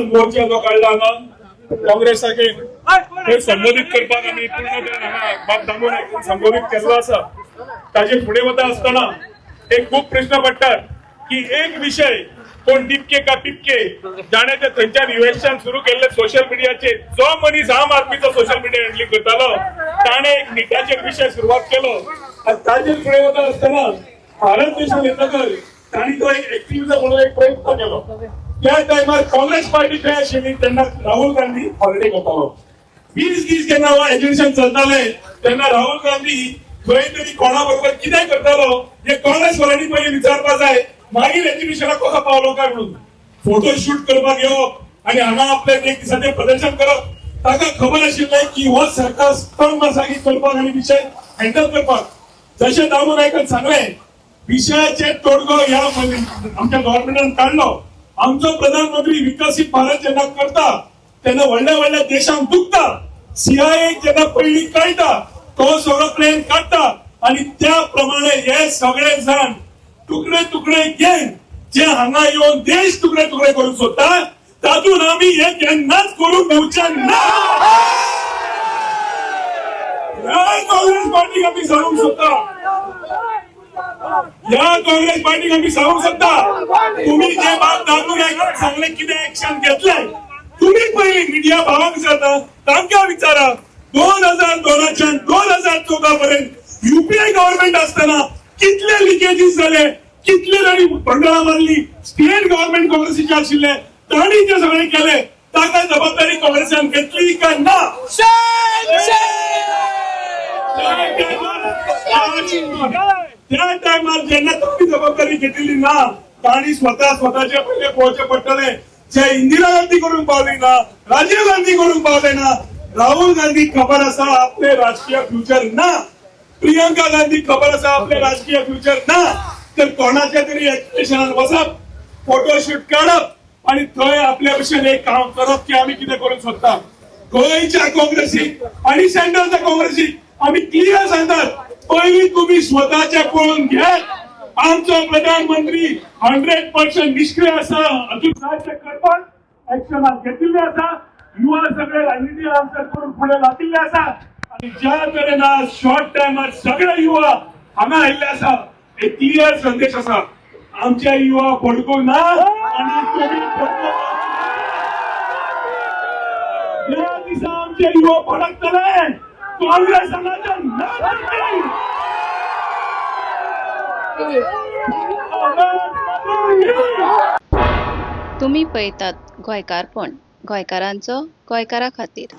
आज मोर्चा जो काडला हांगा काँग्रेसाक थंय संबोधीत करपाक आमी पूर्ण बाब दामू नायक संबोधीत केल्लो आसा. ताजे फुडें वता आसतना एक खूब प्रश्न पडटात की एक विशय कोण दिपके का पिपके जाणे ते थंयच्यान युएसच्यान सुरू केल्ले सोशल मिडियाचेर जो मनीस आम आदमीचो सोशल मिडिया हँडलिंग करतालो ताणें एक निटाचेर विशय सुरवात केलो आनी ताजेर फुडें वता आसतना भारत देशान येतकर तांणी तो एक एक्टिविजम म्हणून एक प्रयत्न केलो. त्या टायमार काँग्रेस पार्टी खंय आशिल्ली तेन्ना राहुल गांधी हॉलिडे करतालो. 20 दीस जेन्ना एज्युकेशन चलताले तेन्ना राहुल गांधी खंय तरी कोणा बरोबर कितें करतालो हे काँग्रेस वाल्यांनी पयलीं विचारपा जाय, मागीर एज्युकेशनाक कसो पावलो काय म्हणून फोटो शूट करपाक येवप आनी हांगा आपलें एक दिसाचें प्रदर्शन करप. ताका खबर आशिल्लें की हो सरकार स्तंभ आसा की करपाक आनी विशय हँडल करपाक. जशें दामू नायकान सांगलें, विशयाचे तोडगो ह्या आमच्या गव्हर्नमेंटान काडलो. आमचो प्रधानमंत्री विकसीत भारत जेन्ना करता तेन्ना व्हडल्या व्हडल्या देशांक दुखता. सीआयए जेन्ना पयलीं कळटा तो सगळो प्लॅन काडटा आनी त्या प्रमाणे हे सगळे जाण तुकडे तुकडे गँग जे हांगा येवन देश तुकडे तुकडे करूंक सोदता तातूंत आमी हे केन्नाच करूंक दिवचे ना. ह्या काँग्रेस पार्टीक आमी सांगूंक सोदता, ह्या काँग्रेस पार्टीक आमी सांगूंक सोदता, तुम्ही जे बाब दामू नायकान सांगले कितें एक्शन घेतले तुम्ही पयलीं मिडिया भावांक विचारता तांकां विचारा. 2002च्यान 2014 पर्यंत युपीए गव्हर्नमेंट असताना कितले लिकेजीस जाले, कितले जाणी बंडळां मारली. स्टेट गव्हर्नमेंट काँग्रेसीचे आशिल्ले तांणी जे सगळें केले ताका जबाबदारी काँग्रेसान घेतली काय ना? त्या टायमार जेन्ना तुम्ही जबाबदारी घेतलेली ना तांणी स्वतः स्वतःचे पयले पळोवचें पडटलें. जे इंदिरा गांधी करूंक पावली ना, राजीव गांधी करूंक पावले ना, राहुल गांधी खबर आसा आपले राजकीय फ्युचर ना, प्रियंका गांधी खबर आसा आपले राजकीय फ्युचर ना, तर कोणाच्या तरी एज्युकेशनान वचप, फोटोशूट काडप आणि थंय आपल्या भशेन एक काम करप की आमी कितें करूंक सोदता. गोंयच्या काँग्रेसीक आणि सेंट्रलच्या काँग्रेसीक आमी क्लियर सांगतात, पयलीं तुमी स्वतःचे पळोवन घेत. आमचो प्रधानमंत्री 100% निष्क्रिय आसा, अजून साहाय्य करपाक ऍक्शनात घेतिल्ले आसा. युवा सगळे राजनिती आन्सर करून फुडें लागिल्ले आसा आणि ज्या तरेन आज शॉर्ट टायमार सगळे युवा हांगा आयिल्ले आसा, एक क्लियर संदेश आसा, आमचे युवा फडकूंक ना आणि तुमी फडकूंक ना. ज्या दिसा आमचे युवा फडकतले काँग्रेस हांगाच्यान ना करतली. तुमी पळयतात गोंयकारपण, गोंयकारांचो गोंयकारा खातीर.